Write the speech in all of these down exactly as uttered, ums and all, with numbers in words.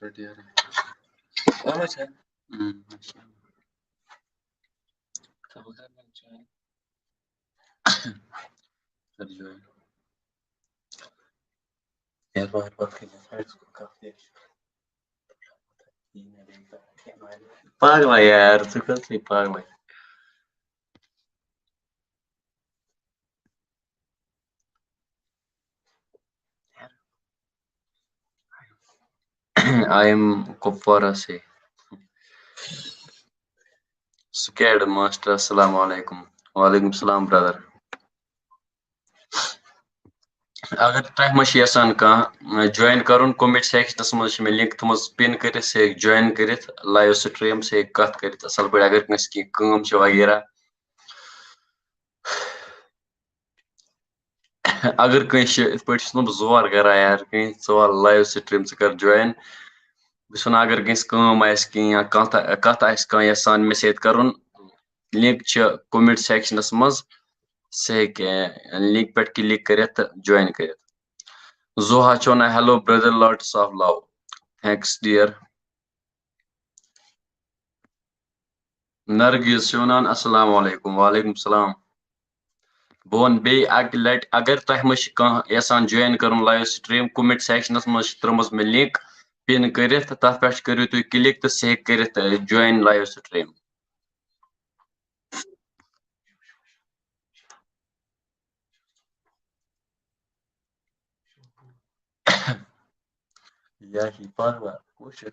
پٲٹھۍ یارٕ۔ اَہَن حظ، sir۔ اۭں، اچھا۔ خبر کر وۄنۍ join۔ کر join۔ یارٕ، وارٕ پَتہٕ کٔرِو side scroll کَتھ تہِ۔ پاگلا یار، ژٕ کَتھ چھِ پاگلا؟ I am Kupwara سے۔ Scared master، السلام علیکم۔ وعلیکم السلام brother۔ اگر تۄہہِ ما چھِ یَژھان کانٛہہ join کَرُن، comment sectionَس منٛز چھِ مےٚ link تھٲومٕژ pin کٔرِتھ، سُہ ہیٚکہِ join کٔرِتھ live stream، سُہ ہیٚکہِ کَتھ کٔرِتھ اَصٕل پٲٹھۍ۔ اگر کٲنٛسہِ کینٛہہ کٲم چھِ وغیرہ، اگر کٲنٛسہِ چھِ، یِتھ پٲٹھۍ چھُس نہٕ بہٕ زور کران یار، کٲنٛسہِ ژٕ وَل live stream، ژٕ کر join۔ بہٕ چھُس وَنان، اگر کٲنٛسہِ کٲم آسہِ کینٛہہ یا کانٛہہ تہ-، کَتھ آسہِ کانٛہہ یَژھان مےٚ سۭتۍ کَرُن، link چھِ comment sectionَس منٛز، سُہ ہیٚکہِ link پٮ۪ٹھ click کٔرِتھ تہٕ join کٔرِتھ۔ زوہا چھِ وَنان، hello brother, lots of love, thanks dear۔ نرگس چھِ وَنان، السلام علیکم۔ وعلیکم السلام۔ بہٕ وَنہٕ بیٚیہِ اَکہِ لَٹہِ، اگر تۄہہِ منٛز چھِ کانٛہہ یَژھان join کَرُن live stream، comment sectionَس منٛز چھِ ترٛٲومٕژ مےٚ link pin کٔرِتھ، تَتھ پٮ۪ٹھ کٔرِو تُہۍ click تہٕ سُہ ہیٚکہِ کٔرِتھ، اَ، join live stream۔ یا ہی پاگلا، کُس چھُ؟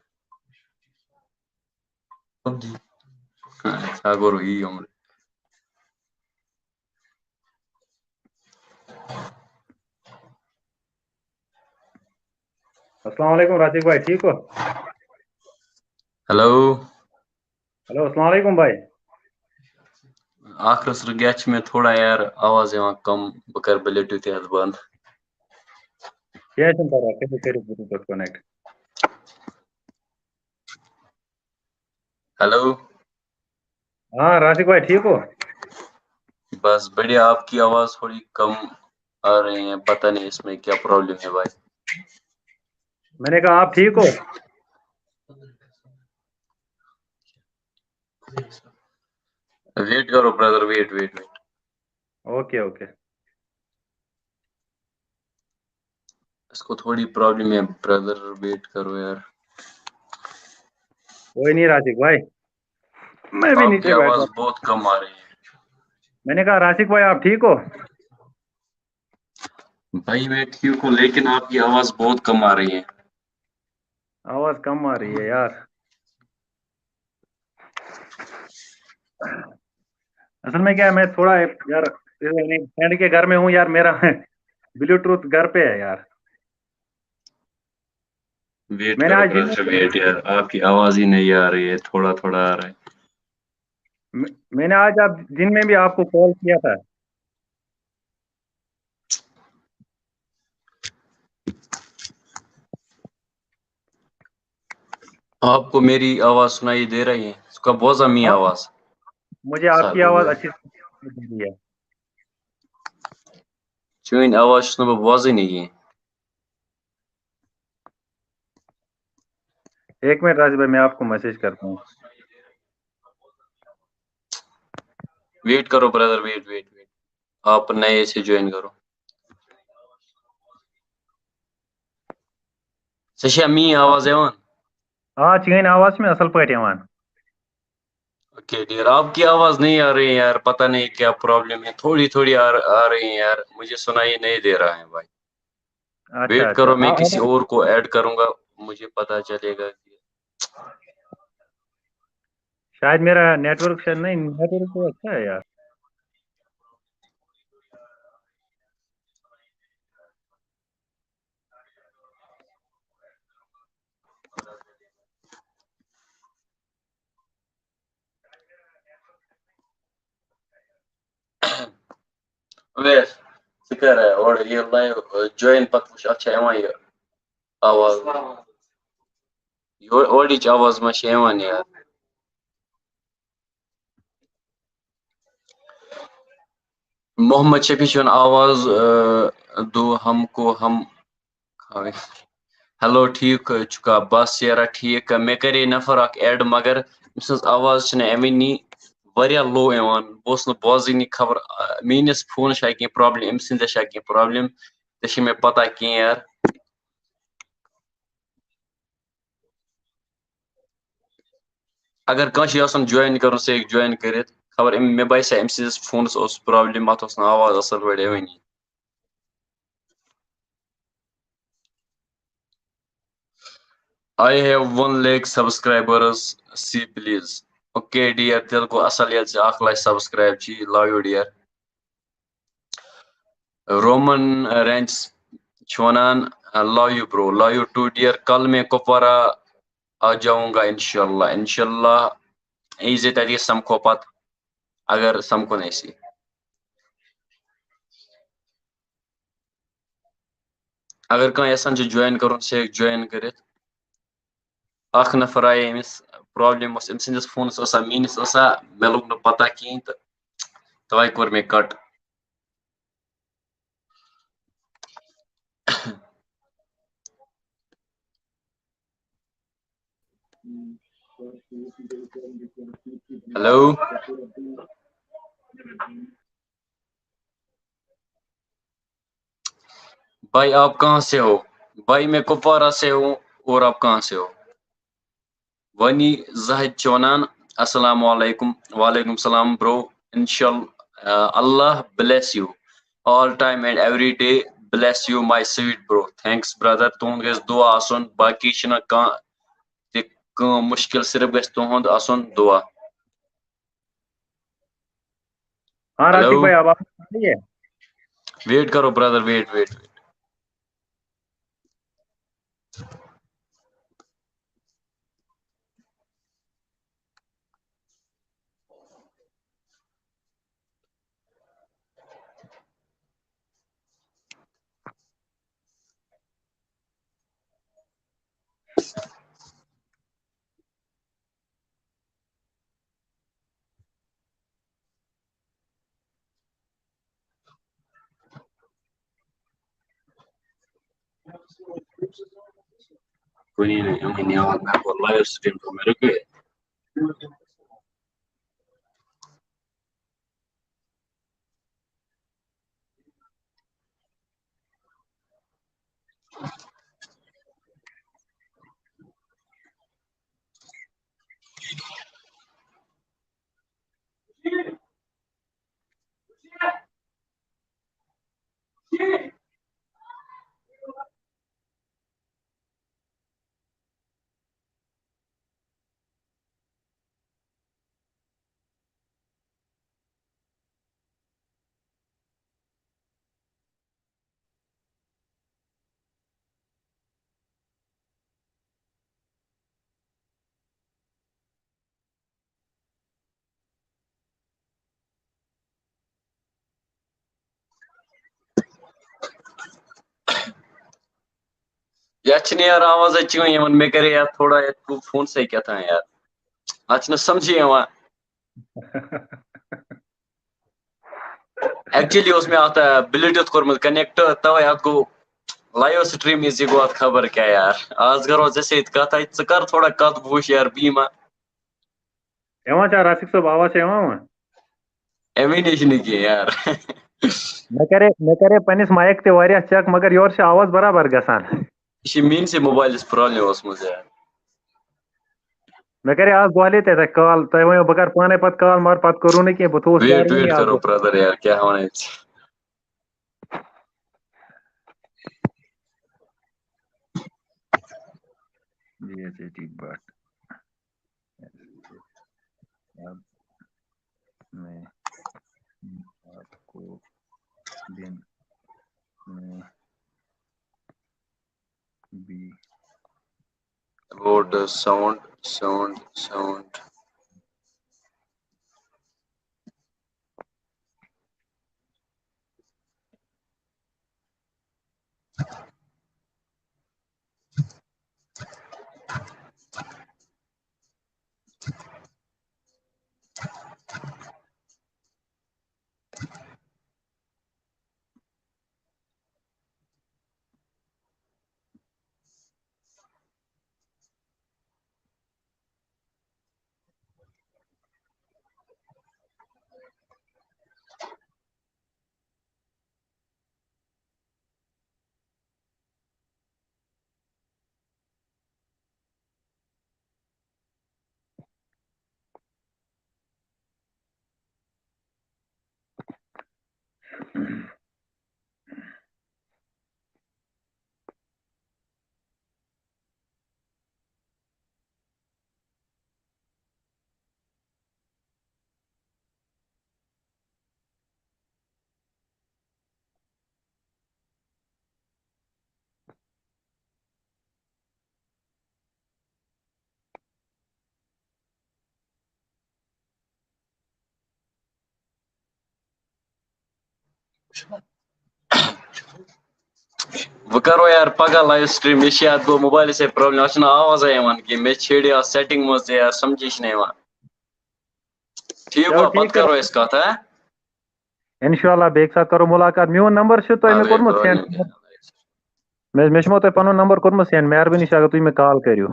PUBG۔ ہا، گوٚو یی یوٚمُت۔ السلام علیکم رفیق بھائی، ٹھیک ہو؟ ہیلو۔ ہیلو، السلام علیکم بھائی۔ آخرس رُکیا چھِ مےٚ تھوڑا یار آواز یِوان کم، بہٕ کرٕ Bluetooth یَتھ بنٛد۔ کینٛہہ چھُنہٕ پرواے، کٔرِو، کٔرِو Bluetooth connect۔ ہیلو۔ ہاں راشد بھائی، ٹھیک ہو؟ بس بڑھیا، آپ کی آواز تھوڑی کم آ رہی ہے، پتہ نہیں اس میں کیا پرابلم ہے بھائی۔ میں نے کہا آپ ٹھیک ہو؟ ویٹ کرو brother, wait wait wait. Okay okay. اس کو تھوڑی پرابلم ہے بردر، ویٹ کرو یار۔ کوئی نہیں راشد بھائی، میں بھی نیچے بیٹھا۔ آپ کی آواز بہت کم آ رہی ہے۔ میں نے کہا راشد بھائی آپ ٹھیک ہو؟ بھائی میں ٹھیک ہوں، لیکن آپ کی آواز بہت کم آ رہی ہے۔ آواز کم آ رہی ہے یار۔ اصل میں کیا ہے، میں تھوڑا یار فرینڈ کے گھر میں ہوں یار، میرا بلوٹوتھ گھر پہ ہے یار۔ ویٹ میں نے کرو آج دن برادر، ویٹ یار، آپ کی آواز ہی نہیں آ رہی ہے، تھوڑا تھوڑا آ رہا ہے۔ میں، میں نے آج آپ دن میں بھی آپ کو کال کیا تھا۔ آپ کو میری آواز سنائی دے رہی ہے؟ اس کا بوزا می ہاں، آواز۔ مجھے آپ کی آواز اچھی سنائی دے رہی ہے۔ چون آواز چھُس نہٕ بہٕ بوزٲنی کینٛہہ۔ ایک منٹ راشد بھائی، میں آپ کو میسج کرتا ہوں۔ ویٹ کرو برادر، ویٹ ویٹ ویٹ۔ آپ نئے سے جوائن کرو۔ ژےٚ چھےٚ میٛٲنۍ آواز یِوان؟ آ، چٲنۍ آواز چھِ مےٚ اصل پٲٹھۍ یِوان۔ اوکے ڈیئر، آپ کی آواز نہیں آ رہی ہے یار، پتہ نہیں کیا پرابلم ہے، تھوڑی تھوڑی آ، آ رہی ہے یار، مجھے سنائی نہیں دے رہا ہے بھائی۔ اچھا، ویٹ اچھا۔ کرو، میں ہاں، کسی ہاں۔ اور کو ایڈ کروں گا، مجھے پتہ چلے گا کہ شاید میرا نیٹورک شاید نہیں، نیٹورک تو اچھا ہے یار۔ اویس، ژٕ کر اورٕ یہِ لایو جوین، پتہٕ وٕچھ اتھ چھا یِوان یہِ آواز۔ یور-، اورٕچ آواز ما چھِ یِوان یار؟ محمد شفیع چھُ وَنان آواز، آ، دو ہم کو ہم کھاوے۔ ہیلو، ٹھیٖک چھُکھا؟ بس یارا ٹھیٖک۔ مےٚ کرے نفر اکھ ایڈ، مگر أمۍ سٕنٛز آواز چھنہٕ یِوٲنی، واریاہ لو یِوان۔ بہٕ اوسُس نہٕ بوزٲنی خبر، آ، میٲنِس فونس چھا کینٛہہ پرابلم، أمۍ سٕنٛزِ چھا کینٛہہ پرابلم، تہِ چھِ مےٚ پتہ کینٛہہ یار۔ اگر کٲنٛسہِ یژھُن جوین کرُن، سُہ ہیٚکہِ جوین کٔرِتھ۔ خبر أمۍ، مےٚ باسے أمۍ سٕنٛدِس فونس اوس پرابلم، اتھ اوس نہٕ آواز اصل پٲٹھۍ یِوٲنی۔ I have one lakh subscribers, see please. Okay dear، تیٚلہِ گوٚو اصل ییٚلہِ ژےٚ اکھ لچھ سبسکرایب چھی، love you dear. Roman wrench چھُ ونان، love you bro, love you too dear. کل میں کپوارہ آ جاؤں گا انشاءاللہ، انشاءاللہ یی زِ تَتی سمکھو پتہٕ، اگر سمکھُن آسی۔ اگر کانٛہہ یژھان چھُ جوین کرُن، سُہ ہیٚکہِ جوین کٔرِتھ۔ اکھ نفر آیے، أمِس پرابلم ٲس، أمۍ سٕنٛدِس فونس ٲسا میٲنِس ٲسا، مےٚ لوٚگ نہٕ پتہ کِہیٖنۍ تہٕ توے کوٚر مےٚ کٹ۔ ہیلو۔ بھائی آپ کہاں سے ہو؟ بھائی میں کپوارہ سے ہوں، اور آپ کہاں سے ہو؟ ونی زاہد چھُ ونان، السلام علیکم۔ وعلیکم السلام برو۔ انشاءاللہ، uh, Allah bless you all time and every day, bless you my sweet bro. Thanks brother، تُہُنٛد گژھِ دُعا آسُن، باقی چھُنہٕ کانٛہہ تہِ کٲم مُشکِل، صرف گژھِ تُہُنٛد آسُن دُعا۔ ہاں راشد بھائی، اب آپ آ رہی ہے؟ ویٹ کرو برادر، ویٹ ویٹ ویٹ۔ کُنی نہٕ یِمَن یِوان، مےٚ کوٚر لایِو سِٹریٖم کوٚر مےٚ رِکویسٹ۔ یتھ چھِنہٕ یار آوازے چٲنۍ یِوان، مےٚ کرے یتھ تھوڑا، یتھ گوٚو فونسٕے کیٛاہ تام یار، اتھ چھِنہٕ سمجھی یِوان۔ Actually اوس مےٚ اتھ، آ، Bluetooth کوٚرمُت کنیکٹ، توے اتھ گوٚو لایو سٹریٖم یہِ زِ گوٚو اتھ خبر کیٛاہ یار۔ آز کرو ژےٚ سۭتۍ کتھ، ژٕ کر تھوڑا کتھ، بہٕ وٕچھِ یار، بہٕ یِما۔ یِوان چھا رفیق صٲب، آواز چھا یِوان وۄنۍ؟ اَمے نِش نہٕ کینٛہہ یار۔ مےٚ کرے، مےٚ کرے پننِس مایک تہِ واریاہ چیک، مگر یورٕ چھِ آواز برابر گژھان۔ یہِ چھِ میٲنسٕے موبایلَس پرابلم ٲسمٕژ یار۔ مےٚ کرے آز دۄہلے تہِ تۄہہِ کال، تۄہہِ وَنیو بہٕ کرٕ پانے پتہٕ کال، مگر پتہٕ کوٚروٕ نہٕ کینٛہہ، بہٕ تھووُس ویٹ یارٕ ویٹ وٕنی آز کرو دۄہلے۔ برادر یار، کیٛاہ وَنان ژٕ؟ B S A T but. اب میں آپ کو دن میں بھی Load sound, sound, sound. وۄنۍ کرو یار پگاہ لایو سٹریم، مےٚ چھِ یتھ گوٚو موبایلَس سۭتۍ پرابلم، اتھ چھنہٕ آوازے یِوان کینٛہہ، مےٚ چھیڑے اتھ سیٹنگ منٛز تہِ یار، سمجھے چھنہٕ یِوان۔ ٹھیٖک چلو، گوٚو، ٹھیٖک پتہٕ کرو أسۍ کتھ، ہا؟ انشاءاللہ بیٚکہِ ساتہٕ کرو ملاقات۔ میون نمبر چھُ تۄہہِ مےٚ کوٚرمُت سینڈ۔ مےٚ، مےٚ چھُ تۄہہِ پنُن نمبر کوٚرمُت سینڈ، مہربٲنی چھِ اگر تُہۍ مےٚ کال کٔرِو۔